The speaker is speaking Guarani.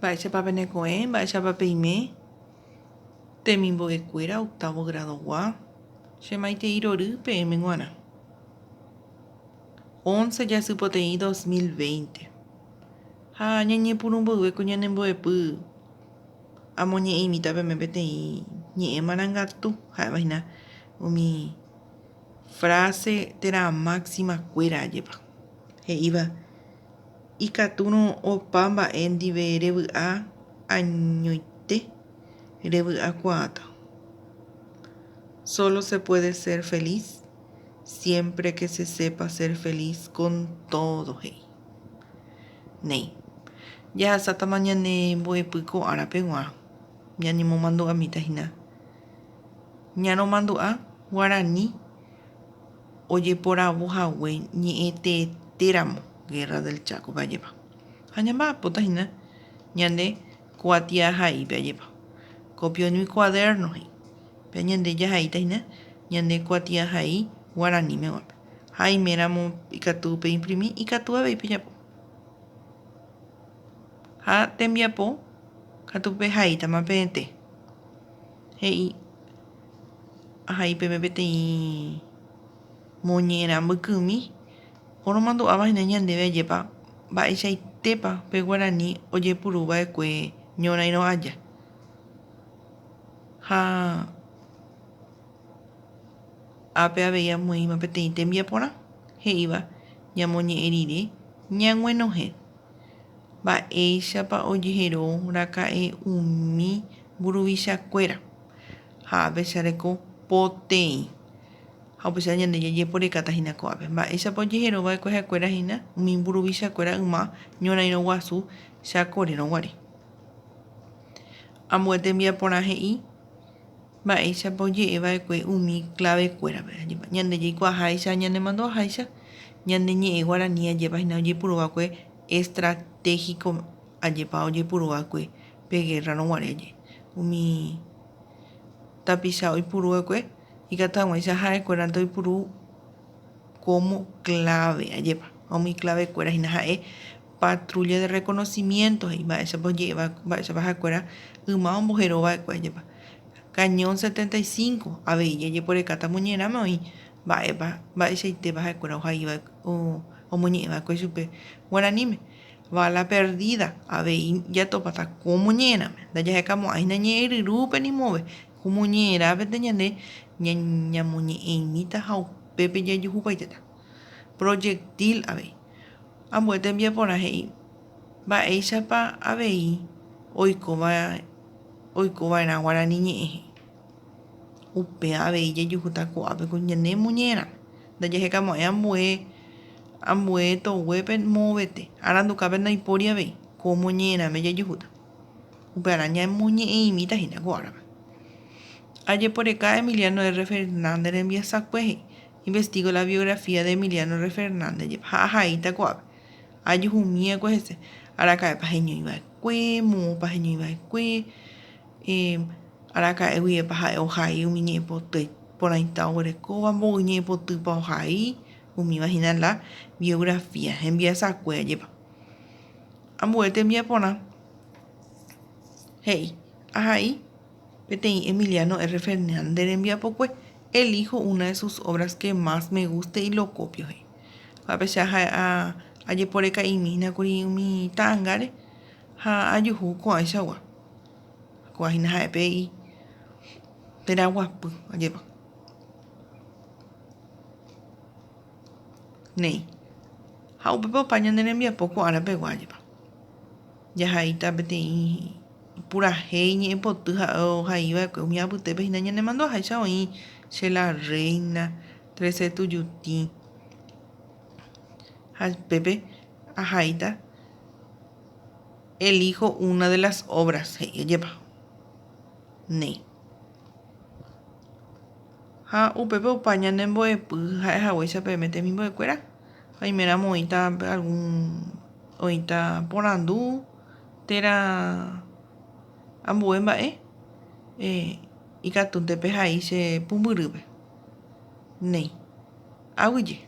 Mba'éichapa peneko'ẽ, mba'éichapa peime temimbo'ekuéra octavo grado-gua, che maitei rory peẽme g̃uarã. Once jasypoteĩ 2020. Ha ñañepyrũ mboyve ko ñane mbo'epy amoñe'ẽimíta peme peteĩ ñe'ẽ marangatu ha'éva hína umi frase térã máxima-kuéra ajépa he'íva Ikatúrõ opa mba'e ndive revy'a añoite revy'akuaáta. Solo se puede ser feliz siempre que se sepa ser feliz con todo, he'i. Néi, jahasátama ñane mbo'epy ko ára pegua, ñañemomandu'amíta hína. Ñaromandu'a guarani ojeporavo hague ñe'ẽteetéramo Guerra del Chaco-pe ajépa. Ha ñamba'apóta hína ñande kuatiahaípe ajépa. Copio en mi cuaderno he'i. Pe ñande jahaíta hína ñande kuatiahai guaranímeguape. Ha aiméramo ikatu peimprimi ikatu avei pejapo. Ha tembiapo katu pehaítama peẽte. He'i ahai peve peteĩ moñe'ẽrã mbykymi oromandu'áva hína ñandéve ajépa mba'eichaitépa pe guarani ojepuru va'ekue ñorairõ aja. Ha ápe avei amoĩma peteĩ tembiaporã he'íva ñamoñe'ẽ rire ñag̃uenohẽ. Mba'éichapa ojehero raka'e umi mburuvichakuéra ha ápe reko poteĩ. Ha upéicha ñande jajeporekáta hína ko'ápe. Mba'éichapa ojehero va'ekue ha'ekuéra hína umi mburuvichakuéra yma ñorairõ guasu Chakorérõ guare. Ambue tembiaporã he'i mba'éichapa oje'e va'ekue umi klavekuérape. Ñande jaikuaaháicha ñanemandu'aháicha ñane ñe'ẽ guarani ajépa hína ojepuru va'ekue estratégico ajépa ojepuru va'ekue pe guerra-rõ guare aje. Umi tapicha oipuru va'ekue ikatu hag̃uáicha ha'ekuérante oipuru como clave ajépa. Ha umi clave-kuéra hína ha'e patrulla de reconocimiento he'i mba'éichapa oje'éva mba'éichapa ha'ekuéra yma ombohero va'ekue ajépa. Cañón 75 avei jajeporekáta moñe'ẽrãme oĩ mba'épa mba'eichaitépa ha'ekuéra ohai va'ekue omoñe'ẽ va'ekue chupe guaraníme. Bala perdida avei jatopáta ko moñe'ẽrãme ndajahekamo'ãi hína ñe'ẽryrúpe ni moõve ko moñe'ẽrãpente ñande ñamoñe'ẽimíta ha upépe jajuhupaitéta. Proyectil avei. Ambue tembiaporã he'i mba'éichapa avei oikova'erã guarani ñe'ẽ he'i. Upéva avei jajuhúta ko'ápe ko ñane moñe'ẽrã. Ndajahekamo'ãi ambue ambue toguépe moõvete. Arandukápe ndaipóri avei ko moñe'ẽrãme jajuhúta. Upearã ñamoñe'ẽ'imíta hína ko árape. Ajeporeka Emiliano R. Fernández rembiasakue he'i. Investigo la biografía de Emiliano R. Fernández jepe ha ahaíta ko'ápe. Ajuhumíakue hese araka'épa heñoiva'ekue, moõpa heñoiva'ekue, araka'e guivépa ha'e ohai umi ñe'ẽpoty porãita oguerekóva, mboy ñe'ẽpotýpa ohai, umíva hína la biografía hembiasakue ajépa. Ambue tembiaporã he'i, ahai. Peteĩ Emiliano R. Fernández rembiapokue, Elijo una de sus obras que más me guste y lo copio, he'i. Ko'ápe che ajeporeka'imi hína kuri umi ta'angáre ha ajuhu ko'ãichagua. Kóva hína ha'e pe teraguapy ajépa. Néi. Ha upépe opa ñane rembiapo ko ára pegua ajépa. Jahaíta peteĩ purahéi ñe'ẽpoty ha'e ohaiva'ekue umi apytépe hína ñanemandu'aháicha oĩ Che la reina, Trece Tujutĩ. Ha pépe ahaíta Elijo una de las obras he'i ajépa. Néi. Ha upépe opa ñane mbo'epy ha'ehaguéicha peẽme temimbo'ekuéra oiméramo oĩta algún oĩta porandu térã ambue mba'e ikatúnte pehai che pumbyrýpe. Néi. Aguyje.